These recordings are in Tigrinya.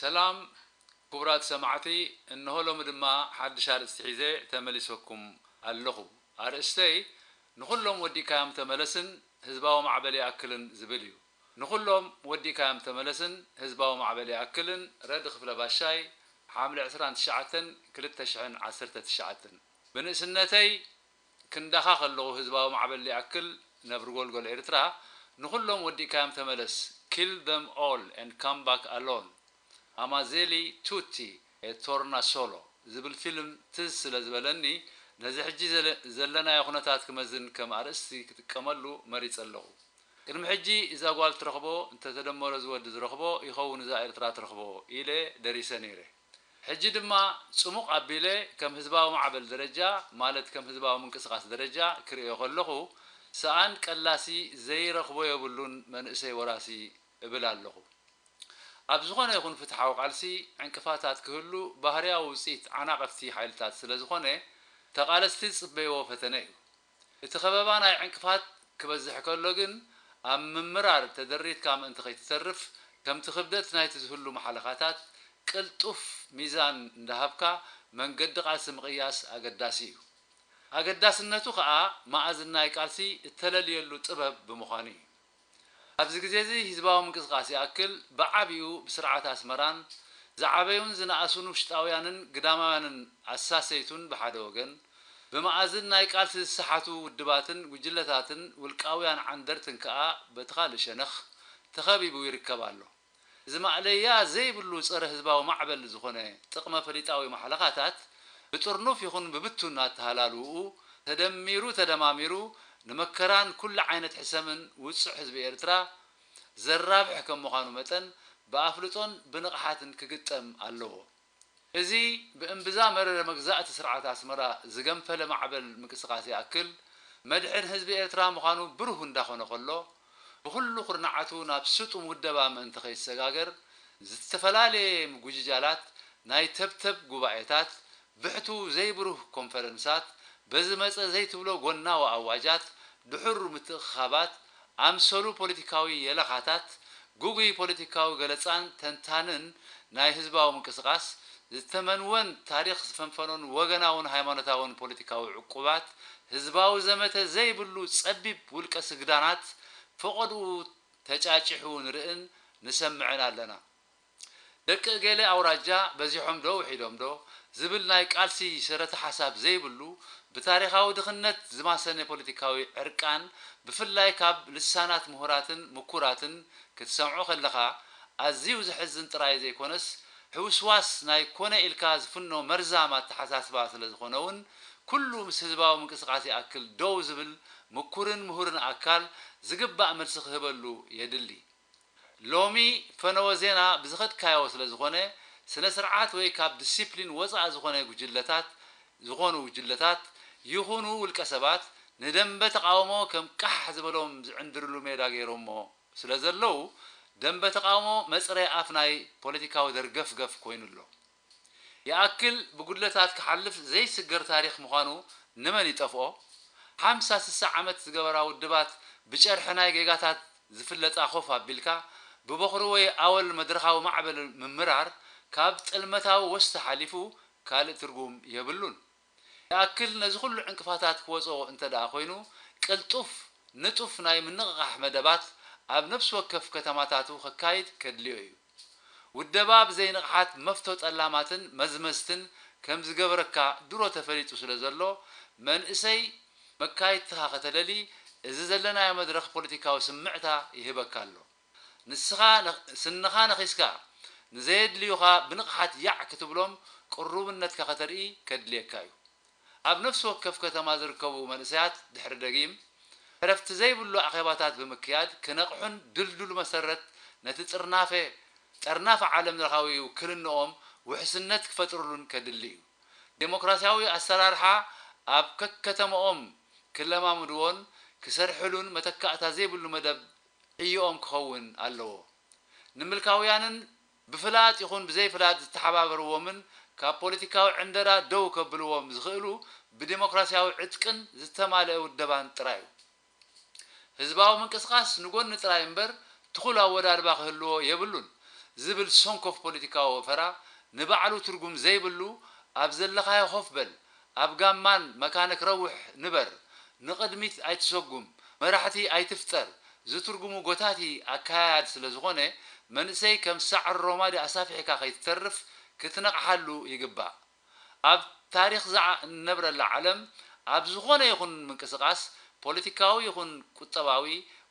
ሰላም ክቡራት ሰማዕቲ፣ እንሆ ሎሚ ድማ ሓድሽ ኣርእስቲ ሒዘ ተመሊሰኩም ኣለኹ። ኣርእስተይ ንኹሎም ወዲእካዮም ተመለስን ህዝባዊ ማዕበል ይኣክልን ዝብል እዩ። ንኹሎም ወዲእካዮም ተመለስን ህዝባዊ ማዕበል ይኣክልን፣ ረዲ ክፍለ ባሻይ፣ ሓምለ ዕስራን ትሽዓተን ክልተ ሽሕን ዓሰርተ ትሽዓተን። ብንእስነተይ ክንዳኻ ከለኹ ህዝባዊ ማዕበል ይኣክል ነብሪ ጎልጎል ኤርትራ፣ ንኹሎም ወዲእካዮም ተመለስ፣ kill them all and come back alone፣ ኣማዜሊ ቱቲ ኤ ቶርና ሶሎ ዝብል ፊልም ትዝ ስለ ዝበለኒ፣ ነዚ ሕጂ ዘለ- ዘለናዮ ኩነታት ክመዝን ከም ኣርእስቲ ክጥቀመሉ መሪጸ ኣለኹ። ቅድሚ ሕጂ እዛ ጓል ትረኽቦ እንተተደመሮ ዝወዲ ዝረኽቦ ይኸውን እዛ ኤርትራ ትረኽቦ ኢለ ደሪሰ ነይረ። ሕጂ ድማ ጽሙቕ ኣቢለ ከም ህዝባዊ ማዕበል ደረጃ ማለት ከም ህዝባዊ ምንቅስቓስ ደረጃ ክርእዮ ከለኹ ሰኣን ቀላሲ ዘይረኽቦ የብሉን መንእሰይ ወራሲ እብል ኣለኹ። ኣብ ዝኾነ ይኹን ፍትሓዊ ቃልሲ ዕንቅፋታት ክህሉ ባህርያዊ ውጽኢት ዓናቐፍቲ ሓይልታት ስለ ዝኾነ ተቓለስቲ ዝጽበይዎ ፈተነ እዩ። እቲ ከበባ ናይ ዕንቅፋት ክበዝሕ ከሎ ግን ኣብ ምምራር ተደሪትካ ምእንቲ ከይትተርፍ ከምቲ ክብደት ናይቲ ዝህሉ መሓለኻታት ቅልጡፍ ሚዛን እንዳሃብካ መንገዲ ቃልሲ ምቕያስ ኣገዳሲ እዩ። ኣገዳስነቱ ከኣ መኣዝን ናይ ቃልሲ እተለልየሉ ጥበብ ብምዃኑ እዩ። ኣብዚ ግዜ እዚ ህዝባዊ ምንቅስቃስ ይኣክል ብዓቢኡ ብስርዓት ኣስመራን ዝዓበዩን ዝነኣሱን ውሽጣውያንን ግዳማውያንን ኣሳሰይቱን ብሓደ ወገን፣ ብመኣዝን ናይ ቃልሲ ዝሰሓቱ ውድባትን ጉጅለታትን ውልቃውያን ዓንደርትን ከኣ በቲ ካልእ ሸነኽ ተኸቢቡ ይርከብ ኣሎ። እዚ ማእለያ ዘይብሉ ጸረ ህዝባዊ ማዕበል ዝኾነ ጥቕመ ፈሊጣዊ ማሕለኻታት ብጥርኑፍ ይኹን ብብቱን ኣተሃላልውኡ ተደሚሩ ተደማሚሩ ንመከራን ኩሉ ዓይነት ሕሰምን ውጹዕ ህዝቢ ኤርትራ ዘራብሕ ከም ምዃኑ መጠን ብኣፍልጦን ብንቕሓትን ክግጠም ኣለዎ። እዚ ብእምብዛ መረረ መግዛእቲ ስርዓት ኣስመራ ዝገንፈለ ማዕበል ምንቅስቃስ ይኣክል መድሕን ህዝቢ ኤርትራ ምዃኑ ብሩህ እንዳኾነ ከሎ ብኹሉ ኩርናዓቱ ናብ ስጡም ውደባ ምእንቲ ከይሰጋገር ዝተፈላለየ ምጉጅጃላት ናይ ተብተብ ጉባኤታት ብሕቱ ዘይብሩህ ኮንፈረንሳት በዚ መጸ ዘይትብሎ ጎናዊ ኣዋጃት ድሑር ምትእኽኻባት ኣምሰሉ ፖለቲካዊ የለኻታት ግጉይ ፖለቲካዊ ገለጻን ተንታንን ናይ ህዝባዊ ምንቅስቃስ ዝተመንወን ታሪኽ ዝፈንፈኖን ወገናውን ሃይማኖታውን ፖለቲካዊ ዕቁባት ህዝባዊ ዘመተ ዘይብሉ ጸቢብ ውልቀ ስግዳናት ፈቐድኡ ተጫጭሑ ንርእን ንሰምዕን ኣለና። ደቂ እገሌ ኣውራጃ በዚሖም ዶ ውሒዶም ዶ ዝብል ናይ ቃልሲ ሰረተ ሓሳብ ዘይብሉ ብታሪኻዊ ድኽነት ዝማሰነ ፖለቲካዊ ዕርቃን ብፍላይ ካብ ልሳናት ምሁራትን ምኩራትን ክትሰምዖ ከለኻ ኣዝዩ ዘሕዝን ጥራይ ዘይኮነስ ሕውስዋስ ናይ ኮነ ኢልካ ዝፍኖ መርዛም ኣተሓሳስባ ስለ ዝኾነ እውን ኩሉ ምስ ህዝባዊ ምንቅስቃስ ይኣክል ደው ዝብል ምኩርን ምሁርን ኣካል ዝግባእ መልሲ ክህበሉ የድሊ። ሎሚ ፈነወ ዜና ብዝኸድካዮ ስለ ዝኾነ ስነ ስርዓት ወይ ካብ ዲሲፕሊን ወፃእ ዝኾነ ጉጅለታት ዝኾኑ ጉጅለታት ይኹኑ ውልቀ ሰባት ንደንበ ተቃውሞ ከም ቃሕ ዝበሎም ዝዕንድርሉ ሜዳ ገይሮሞ ስለ ዘለዉ ደንበ ተቃውሞ መፅረይ ኣፍ ናይ ፖለቲካዊ ደርገፍገፍ ኮይኑ ኣሎ። ይኣክል ብጉድለታት ክሓልፍ ዘይስገር ታሪኽ ምዃኑ ንመን ይጠፍኦ? ሓምሳ ስሳ ዓመት ዝገበራ ውድባት ብጨርሒ ናይ ጌጋታት ዝፍለጣ ኮፍ ኣቢልካ ብበኹሪ ወይ ኣወል መድረኻዊ ማዕበል ምምራር ካብ ጥልመታዊ ወስቲ ሓሊፉ ካልእ ትርጉም የብሉን። ይኣክል ነዚ ኩሉ ዕንቅፋታት ክወጾ እንተ ደኣ ኮይኑ ቅልጡፍ ንጡፍ ናይ ምንቕቓሕ መደባት ኣብ ነፍሲ ወከፍ ከተማታቱ ከካይድ ከድልዮ እዩ። ውደባ ብዘይ ንቕሓት መፍቶ ጠላማትን መዝመዝትን ከም ዝገብረካ ድሮ ተፈሊጡ ስለ ዘሎ መንእሰይ መካይድትኻ ከተለሊ እዚ ዘለናዮ መድረኽ ፖለቲካዊ ስምዕታ ይህበካ ኣሎ። ንስኻ ስንኻ ነኺስካ ንዘየድልዩኻ ብንቕሓት ያዕ ክትብሎም ቅሩብነትካ ከተርኢ ከድልየካ እዩ። ኣብ ነፍሲ ወከፍ ከተማ ዝርከቡ መንእሰያት ድሕሪ ደጊም ዕረፍቲ ዘይብሉ ኣኼባታት ብምክያድ ክነቕሑን ድልዱል መሰረት ነቲ ጥርናፈ ጠርናፈ ዓለም ለኻዊ ውክልንኦም ውሕስነት ክፈጥርሉን ከድሊ እዩ። ዴሞክራሲያዊ ኣሰራርሓ ኣብ ከከተመኦም ክለማምድዎን ክሰርሕሉን መተካእታ ዘይብሉ መደብ ዕዮኦም ክኸውን ኣለዎ። ንምልካውያንን ብፍላጥ ይኹን ብዘይፍላጥ ዝተሓባበርዎምን ካብ ፖለቲካዊ ዕንደራ ደው ከብልዎም ዝኽእሉ ብዴሞክራሲያዊ ዕጥቅን ዝተማልአ ውደባን ጥራይ እዩ። ህዝባዊ ምንቅስቃስ ንጎኒ ጥራይ እምበር ትኹል ኣወዳድባ ክህልዎ የብሉን። ዝብል ሰንኮፍ ፖለቲካዊ ወፈራ ንባዕሉ ትርጉም ዘይብሉ፣ ኣብ ዘለኻዮ ኮፍ በል፣ ኣብ ጋማን መካነክ ረውሕ ንበር፣ ንቕድሚት ኣይትሰጉም፣ መራሕቲ ኣይትፍጠር ዝትርጉሙ ጎታቲ ኣከያያድ ስለ ዝኾነ፣ መንእሰይ ከም ሳዕሪ ሮማዲ ኣሳፊሕካ ከይትተርፍ ክትነቕሓሉ ይግባእ። ኣብ ታሪኽ እዛ እንነብረላ ዓለም ኣብ ዝኾነ ይኹን ምንቅስቓስ ፖለቲካዊ ይኹን ቁጠባዊ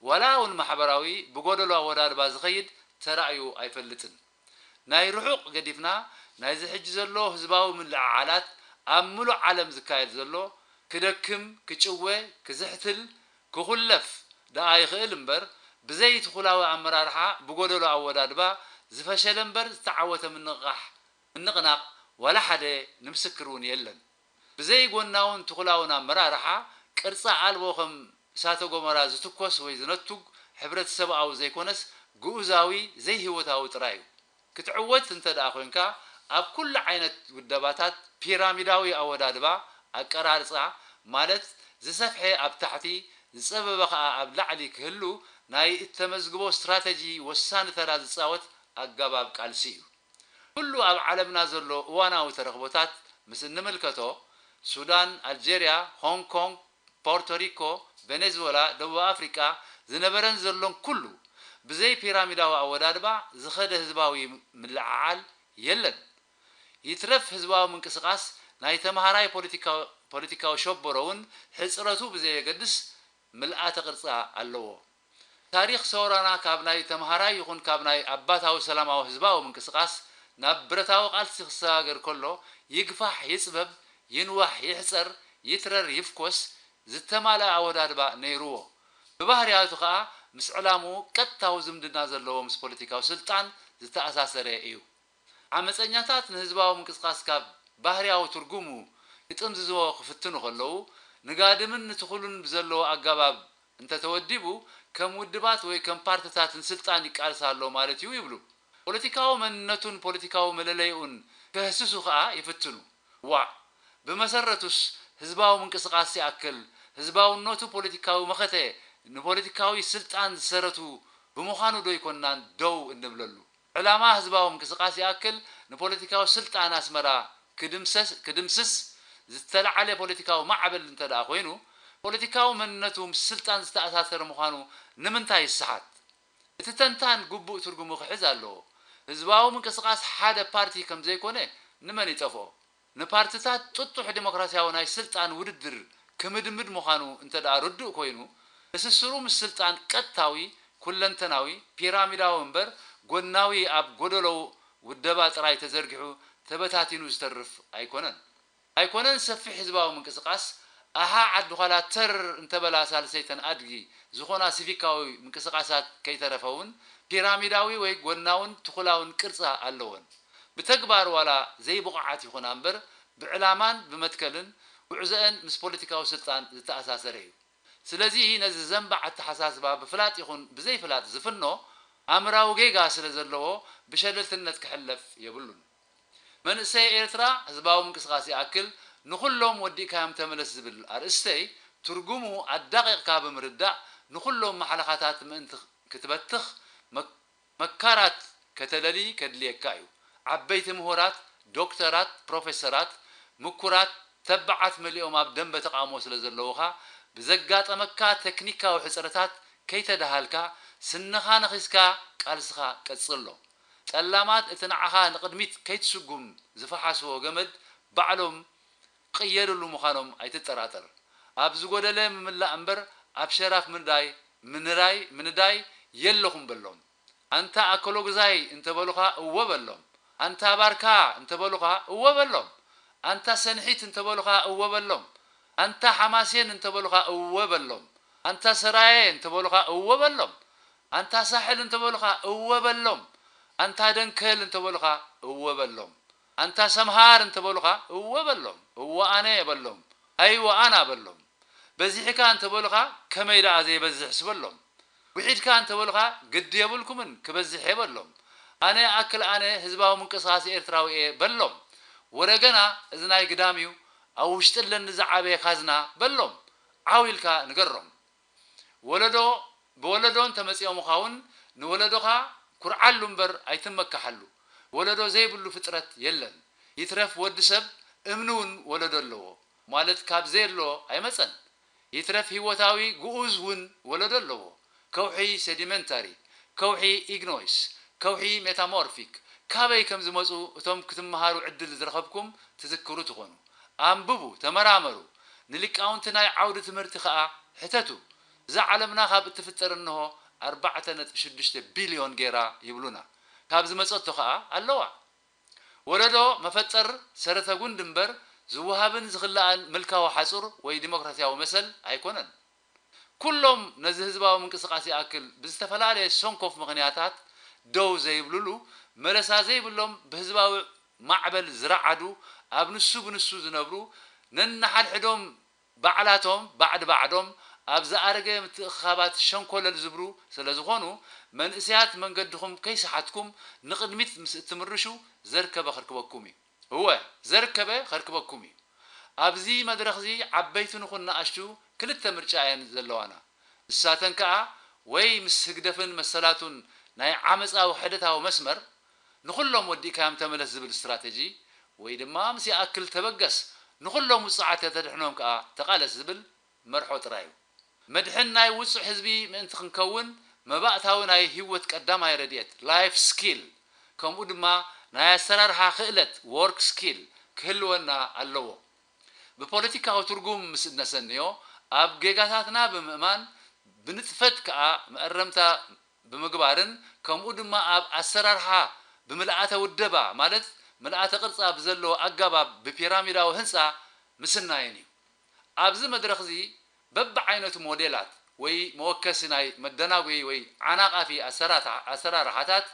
ዋላ እውን ማሕበራዊ ብጎደሎ ኣወዳድባ ዝኸይድ ተራእዩ ኣይፈልጥን። ናይ ርሑቕ ገዲፍና ናይዚ ሕጂ ዘሎ ህዝባዊ ምልዕዓላት ኣብ ምሉእ ዓለም ዝካየድ ዘሎ ክደክም፣ ክጭወ፣ ክዝሕትል፣ ክኹለፍ ደኣ ይኽእል እምበር ብዘይ ትኹላዊ ኣመራርሓ ብጎደሎ ኣወዳድባ ዝፈሸለ እምበር ዝተዓወተ ምንቕቓሕ ምንቕናቕ ዋላ ሓደ ንምስክር እውን የለን። ብዘይ ጎናውን ትኹላውን ኣመራርሓ ቅርጻ ኣልቦ ከም እሳተ ጎመራ ዝትኮስ ወይ ዝነቱግ ሕብረተሰብኣዊ ዘይኮነስ ግኡዛዊ ዘይህይወታዊ ጥራይ እዩ። ክትዕወት እንተ ደኣ ኮይንካ ኣብ ኩሉ ዓይነት ውደባታት ፒራሚዳዊ ኣወዳድባ ኣቀራርጻ ማለት ዝሰፍሐ ኣብ ታሕቲ ዝጸበበ ከኣ ኣብ ላዕሊ ክህሉ ናይ እተመዝግቦ ስትራተጂ ወሳኒ ተራ ዝጻወት ኣገባብ ቃልሲ እዩ። ኩሉ ኣብ ዓለምና ዘሎ እዋናዊ ተረኽቦታት ምስ እንምልከቶ፣ ሱዳን፣ ኣልጀርያ፣ ሆንግ ኮንግ፣ ፖርቶሪኮ፣ ቬኔዝወላ፣ ደቡብ ኣፍሪቃ ዝነበረን ዘሎን ኩሉ ብዘይ ፒራሚዳዊ ኣወዳድባ ዝኸደ ህዝባዊ ምልዕዓል የለን። ይትረፍ ህዝባዊ ምንቅስቓስ ናይ ተምሃራይ ፖለቲካዊ ፖለቲካዊ ሸቦሮ እውን ሕጽረቱ ብዘየገድስ ምልኣተ ቅርጻ ኣለዎ። ታሪኽ ሰውራና ካብ ናይ ተምሃራይ ይኹን ካብ ናይ ኣባታዊ ሰላማዊ ህዝባዊ ምንቅስቓስ ናብ ብረታዊ ቃልሲ ክሰጋገር ከሎ ይግፋሕ፣ ይጽበብ፣ ይንዋሕ፣ ይሕጸር፣ ይትረር፣ ይፍኮስ ዝተማልአ ኣወዳድባ ነይርዎ። ብባህርያቱ ከኣ ምስ ዕላምኡ ቀጥታዊ ዝምድና ዘለዎ ምስ ፖለቲካዊ ስልጣን ዝተኣሳሰረ እዩ። ዓመጸኛታት ንህዝባዊ ምንቅስቓስ ካብ ባህርያዊ ትርጉሙ ክጥምዝዝዎ ክፍትኑ ከለዉ፣ ንጋድምን ንትኹሉን ብዘለዎ ኣገባብ እንተተወዲቡ፣ ከም ውድባት ወይ ከም ፓርትታት ንስልጣን ይቃልስ ኣሎ ማለት እዩ ይብሉ። ፖለቲካዊ መንነቱን ፖለቲካዊ መለለይኡን ከህስሱ ከኣ ይፍትኑ። ዋእ! ብመሰረቱስ ህዝባዊ ምንቅስቓስ ይኣክል ህዝባውነቱ ፖለቲካዊ መኸተ ንፖለቲካዊ ስልጣን ዝሰረቱ ብምዃኑ ዶ ኣይኮንናን ደው እንብለሉ? ዕላማ ህዝባዊ ምንቅስቓስ ይኣክል ንፖለቲካዊ ስልጣን ኣስመራ ክድምሰስ ክድምስስ ዝተላዕለ ፖለቲካዊ ማዕበል እንተ ደኣ ኮይኑ፣ ፖለቲካዊ መንነቱ ምስ ስልጣን ዝተኣሳሰረ ምዃኑ ንምንታይ ይሰሓት? እቲ ተንታን ግቡእ ትርጉሙ ክሕዝ ኣለዎ። ህዝባዊ ምንቅስቓስ ሓደ ፓርቲ ከም ዘይኮነ ንመን ይጠፍኦ? ንፓርትታት ጥጡሕ ዲሞክራሲያዊ ናይ ስልጣን ውድድር ክምድምድ ምዃኑ እንተ ደኣ ርዱእ ኮይኑ፣ ትስስሩ ምስ ስልጣን ቀጥታዊ፣ ኩለንተናዊ፣ ፒራሚዳዊ እምበር ጎናዊ ኣብ ጎደሎ ውደባ ጥራይ ተዘርጊሑ ተበታቲኑ ዝተርፍ ኣይኮነን። ኣይኮነን ሰፊሕ ህዝባዊ ምንቅስቓስ ኣሃ ዓዲ ዃላ ተር እንተበላ ሳልሰይተን ኣድጊ ዝኾና ሲቪካዊ ምንቅስቓሳት ከይተረፈ እውን ፒራሚዳዊ ወይ ጎናውን ትኹላውን ቅርጻ ኣለወን። ብተግባር ዋላ ዘይብቑዓት ይኹና እምበር ብዕላማን ብመትከልን ጉዕዘአን ምስ ፖለቲካዊ ስልጣን ዝተኣሳሰረ እዩ። ስለዚ ነዚ ዘንባዕ ኣተሓሳስባ ብፍላጥ ይኹን ብዘይፍላጥ ዝፍኖ ኣምራዊ ጌጋ ስለ ዘለዎ ብሸለልትነት ክሕለፍ የብሉን። መንእሰይ ኤርትራ ህዝባዊ ምንቅስቓስ ይኣክል ንኹሎም ወዲእካዮም ተመለስ ዝብል ኣርእስተይ ትርጉሙ ኣዳቒቕካ ብምርዳእ ንኹሎም ማሕለኻታት ምእንቲ ክትበትኽ መ- መካራት ከተለሊ ከድልየካ እዩ። ዓበይቲ ምሁራት፣ ዶክተራት፣ ፕሮፌሰራት፣ ምኩራት፣ ተባዓት መሊኦም ኣብ ደንበ ተቓውሞ ስለ ዘለዉኻ፣ ብዘጋጠመካ ተክኒካዊ ሕጽረታት ከይተደሃልካ፣ ስንኻ ነኺስካ ቃልስኻ ቀጽሎ። ጠላማት እቲ ንዓኻ ንቕድሚት ከይትስጉም ዝፈሓስዎ ገመድ ባዕሎም ክቕየድሉ ምዃኖም ኣይትጠራጠር። ኣብ ዝጎደለ ምምላእ እምበር ኣብ ሸራፍ ምንዳይ ምንራይ ምንዳይ የለኹም በሎም። ኣንታ ኣከሎጉዛይ እንተበሉኻ እወ በሎም። ኣንታ ባርካ እንተበሉኻ እወ በሎም። ኣንታ ሰንሒት እንተበሉኻ እወ በሎም። ኣንታ ሓማሴን እንተበሉኻ እወ በሎም። ኣንታ ሰራየ እንተበሉኻ እወ በሎም። ኣንታ ሳሕል እንተበሉኻ እወ በሎም። ኣንታ ደንከል እንተበሉኻ እወ በሎም። ኣንታ ሰምሃር እንተበሉኻ እወ በሎም። እወ ኣነ በሎም። ኣይወ ኣና በሎም። በዚሕካ እንተበሉኻ ከመይ ደኣ ዘይበዝሕስ በሎም። ውሒድካ እንተበሉኻ ግዲ የብልኩምን ክበዝሕ እየ በሎም። ኣነ ኣክል ኣነ ህዝባዊ ምንቅስቓስ ኤርትራዊ እየ በሎም። ወረ ገና እዚ ናይ ግዳም እዩ ኣብ ውሽጢ ኣለኒ ዝዓበየ ካዝና በሎም። ዓው ኢልካ ንገሮም። ወለዶ ብወለዶ እንተመጺኦምኻ እውን ንወለዶኻ ኩርዓሉ እምበር ኣይትመካሓሉ። ወለዶ ዘይብሉ ፍጥረት የለን። ይትረፍ ወዲ ሰብ እምኒ እውን ወለዶ ኣለዎ። ማለት ካብ ዘየሎ ኣይመጸን። ይትረፍ ህይወታዊ ግኡዝ እውን ወለዶ ኣለዎ። ከውሒ ሴዲመንታሪ፣ ከውሒ ኢግኖይስ፣ ከውሒ ሜታሞርፊክ ካበይ ከም ዝመጹ እቶም ክትመሃሩ ዕድል ዝረኸብኩም ትዝክሩ ትኾኑ። ኣንብቡ፣ ተመራመሩ። ንሊቃውንቲ ናይ ዓውዲ ትምህርቲ ኸኣ ሕተቱ። እዛ ዓለምና ካብ እትፍጠር እንሆ ኣርባዕተ ነጥቢ ሽዱሽተ ቢልዮን ገይራ ይብሉና። ካብ ዝመጸቶ ኸኣ ኣለዋ። ወለዶ መፈጠር ሰረተ ጉንዲ እምበር ዝወሃብን ዝኽላእን ምልካዊ ሓጹር ወይ ዲሞክራሲያዊ መሰል ኣይኮነን። ኩሎም ነዚ ህዝባዊ ምንቅስቃስ ይኣክል ብዝተፈላለየ ሰንኮፍ ምኽንያታት ደው ዘይብሉሉ፣ መለሳ ዘይብሎም ብህዝባዊ ማዕበል ዝረዓዱ፣ ኣብ ንሱ ብንሱ ዝነብሩ፣ ነንሓድሕዶም ባዕላቶም ባዕዲ ባዕዶም ኣብ ዝኣረገ ምትእኽኻባት ሸንኮለል ዝብሉ ስለ ዝኾኑ፣ መንእሰያት መንገድኹም ከይሰሓትኩም ንቕድሚት ምስ እትምርሹ ዘርከበ ከርክበኩም እዩ። እወ፣ ዘርከበ ከርክበኩም እዩ። ኣብዚ መድረኽዚ ዓበይቲ ንኹን ንኣሽቱ ክልተ ምርጫ እየን ዘለዋና። ንሳተን ከኣ ወይ ምስ ህግደፍን መሰላቱን ናይ ዓመጻዊ ውሕደታዊ መስመር ንኹሎም ወዲእካዮም ተመለስ ዝብል ስትራተጂ፣ ወይ ድማ ምስ ይኣክል ተበገስ ንኹሎም ውጹዓት ተድሕኖም ከኣ ተቓለስ ዝብል መርሖ ጥራይ እዩ። መድሕን ናይ ውጹዕ ህዝቢ ምእንቲ ክንከውን መባእታዊ ናይ ህይወት ቀዳማይ ረድኤት፣ ላይፍ ስኪል፣ ከምኡ ድማ ናይ ኣሰራርሓ ክእለት፣ ወርክ ስኪል፣ ክህልወና ኣለዎ። ብፖለቲካዊ ትርጉም ምስ እነሰንዮ፣ ኣብ ጌጋታትና ብምእማን፣ ብንጥፈት ከኣ መእረምታ ብምግባርን ከምኡ ድማ ኣብ ኣሰራርሓ ብምልኣተ ውደባ ማለት ምልኣተ ቅርጻ ብዘለዎ ኣገባብ ብፒራሚዳዊ ህንጻ ምስናየን እዩ። ኣብዚ መድረኽዚ በብዓይነቱ ሞዴላት ወይ መወከሲ ናይ መደናጎዪ ወይ ዓናቓፊ ኣሰራታ- ኣሰራርሓታት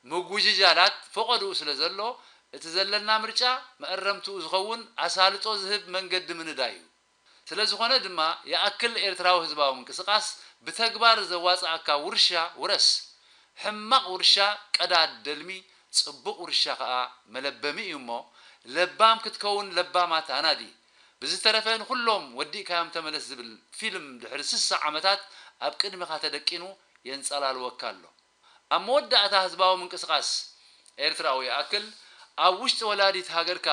ምጉጅጃላት ፈቐድኡ ስለ ዘሎ እቲ ዘለና ምርጫ መእረምትኡ ዝኸውን ኣሳልጦ ዝህብ መንገዲ ምንዳይ እዩ። ስለ ዝኾነ ድማ ይኣክል ኤርትራዊ ህዝባዊ ምንቅስቓስ ብተግባር ዘዋጽኣካ ውርሻ ውረስ። ሕማቕ ውርሻ ቀዳድ ደልሚ፣ ጽቡቕ ውርሻ ከኣ መለበሚ እዩ እሞ፣ ለባም ክትከውን ለባማት ኣናዲ። ብዝተረፈ ንኹሎም ወዲእካዮም ተመለስ ዝብል ፊልም ድሕሪ ስሳ ዓመታት ኣብ ቅድሚኻ ተደቂኑ የንጸላልወካ ኣሎ። ኣብ መወዳእታ ህዝባዊ ምንቅስቓስ ኤርትራዊ ይኣክል ኣብ ውሽጢ ወላዲት ሃገርካ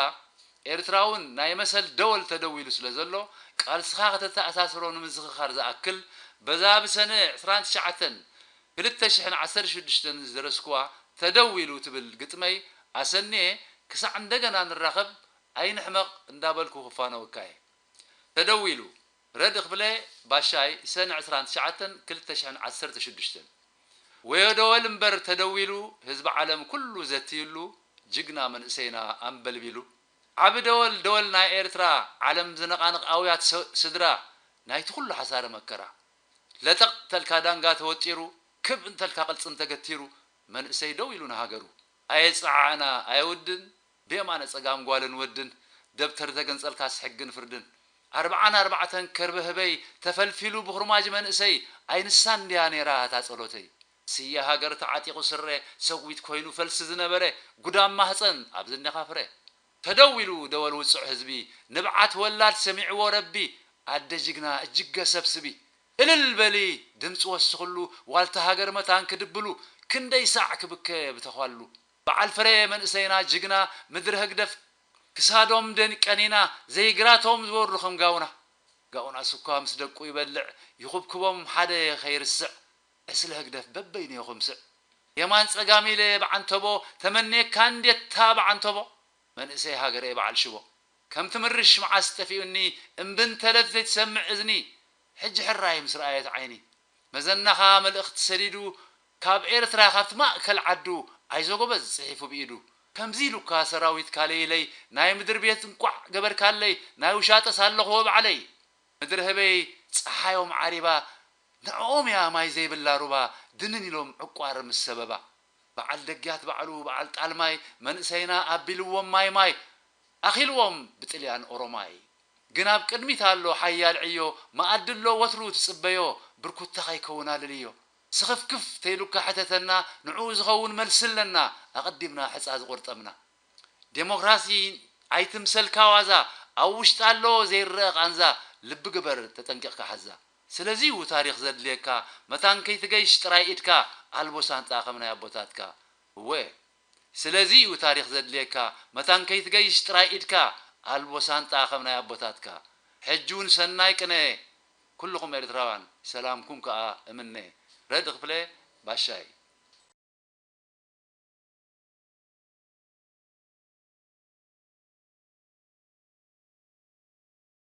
ኤርትራውን ናይ መሰል ደወል ተደዊሉ ስለ ዘሎ፣ ቃልስኻ ከተተኣሳስሮ ንምዝኽኻር ዝኣክል፣ በዛ ብሰነ ዕስራን ትሽዓተን ክልተ ሽሕን ዓሰርተ ሽዱሽተን ዝደረስኩዋ ተደዊሉ ትብል ግጥመይ ኣሰንየ ክሳዕ እንደገና ንራኸብ ኣይንሕመቕ እንዳበልኩ ክፋነወካ እየ። ተደዊሉ፣ ረድ ክፍለ ባሻይ፣ ሰነ ዕስራን ትሽዓተን ክልተ ሽሕን ዓሰርተ ሽዱሽተን። ወዮ ደወል እምበር ተደዊሉ፣ ህዝቢ ዓለም ኩሉ ዘትይሉ፣ ጅግና መንእሰይና ኣንበልቢሉ። ዓቢ ደወል፣ ደወል ናይ ኤርትራ፣ ዓለም ዝነቓንቕ ኣውያት ስ- ስድራ ናይቲ ኩሉ ሓሳረ መከራ። ለጠቕ ተልካ ዳንጋ ተወጢሩ፣ ክብ እንተልካ ቅልጽም ተገቲሩ፣ መንእሰይ ደው ኢሉ ንሃገሩ። ኣየጸዓዕና ኣየውድን፣ ብየማነ ጸጋም ጓልን ወድን፣ ደብተር ተገንጸልካስ ሕግን ፍርድን። ኣርብዓን ኣርባዕተን ከርበ ህበይ ተፈልፊሉ ብኹርማጅ መንእሰይ፣ ኣይንሳን ድያ ነይራ እታ ጸሎተይ። ስየ ሃገር ተዓጢቑ ስረ፣ ሰዊት ኮይኑ ፈልሲ ዝነበረ፣ ጉዳም ማህጸን ኣብዚ እኒኻ ፍረ። ተደዊሉ ደወል ውጹዕ ህዝቢ፣ ንብዓት ወላድ ሰሚዕዎ ረቢ፣ ኣደ ጅግና እጅገ ሰብስቢ። እልል በሊ ድምጺ ወስኽሉ፣ ዋልታ ሃገር መታን ክድብሉ፣ ክንደይ ሳዕ ክብከ ብተዃሉ። በዓል ፍረ መንእሰይና ጅግና ምድሪ ህግደፍ፣ ክሳዶም ደን ቀኒና ዘይግራቶም ዝበሩ ከም ጋውና። ጋውናስ እኳ ምስ ደቁ ይበልዕ፣ ይኹብክቦም ሓደ ከይርስዕ፣ ዕስለ ህግደፍ በበይኑ የኹምስዕ። የማን ጸጋም ኢለ ብዓንተቦ፣ ተመንየካ እንዴታ ብዓንተቦ፣ መንእሰይ ሃገረይ በዓል ሽቦ። ከም ትምርሽ መዓስ ጠፊኡኒ፣ እምቢ እንተለት ዘይትሰምዕ እዝኒ፣ ሕጂ ሕራይ ምስ ረኣየት ዓይኒ። መዘናኻ መልእኽቲ ሰዲዱ፣ ካብ ኤርትራ ካብቲ ማእከል ዓዱ፣ ኣይዞ ጎበዝ ጽሒፉ ብኢዱ። ከምዚ ኢሉካ ሰራዊት ካለይለይ፣ ናይ ምድሪ ቤት እንቋዕ ገበርካለይ፣ ናይ ውሻጠስ ኣለኽዎ ባዕለይ። ምድሪ ህበይ ጸሓዮም ዓሪባ፣ ንዕኦም እያ ማይ ዘይብላ ሩባ፣ ድንን ኢሎም ዕቋር ምስ ሰበባ። በዓል ደግያት ባዕሉ በዓል ጣልማይ፣ መንእሰይና ኣቢልዎም ማይ ማይ፣ ኣኺልዎም ብጥልያን ኦሮማይ። ግን ኣብ ቅድሚት ኣሎ ሓያል ዕዮ፣ መኣዲ ኣሎ ወትሩ ትጽበዮ፣ ብርኩታ ከይከውን ኣለልዮ። ስኽፍክፍ ተይሉካ ሕተተና፣ ንዕኡ ዝኸውን መልሲ ኣለና፣ ኣቐዲምና ሕጻ ዝቖርጠምና። ዴሞክራሲ ኣይትምሰልካ ዋዛ፣ ኣብ ውሽጢ ኣሎ ዘይረኣ ቃንዛ፣ ልቢ ግበር ተጠንቂቕካ ሓዛ። ስለዚ እዩ ታሪኽ ዘድልየካ፣ መታን ከይትገይሽ ጥራይ ኢድካ፣ ኣልቦ ሳንጣ ከም ናይ ኣቦታትካ። እወ፣ ስለዚ እዩ ታሪኽ ዘድልየካ፣ መታን ከይትገይሽ ጥራይ ኢድካ። ኣልቦ ሳንጣ ከም ናይ ኣቦታትካ። ሕጂ እውን ሰናይ ቅነ። ኩልኹም ኤርትራውያን ሰላምኩም ከኣ እምነ። ረድ ክፍለ ባሻይ።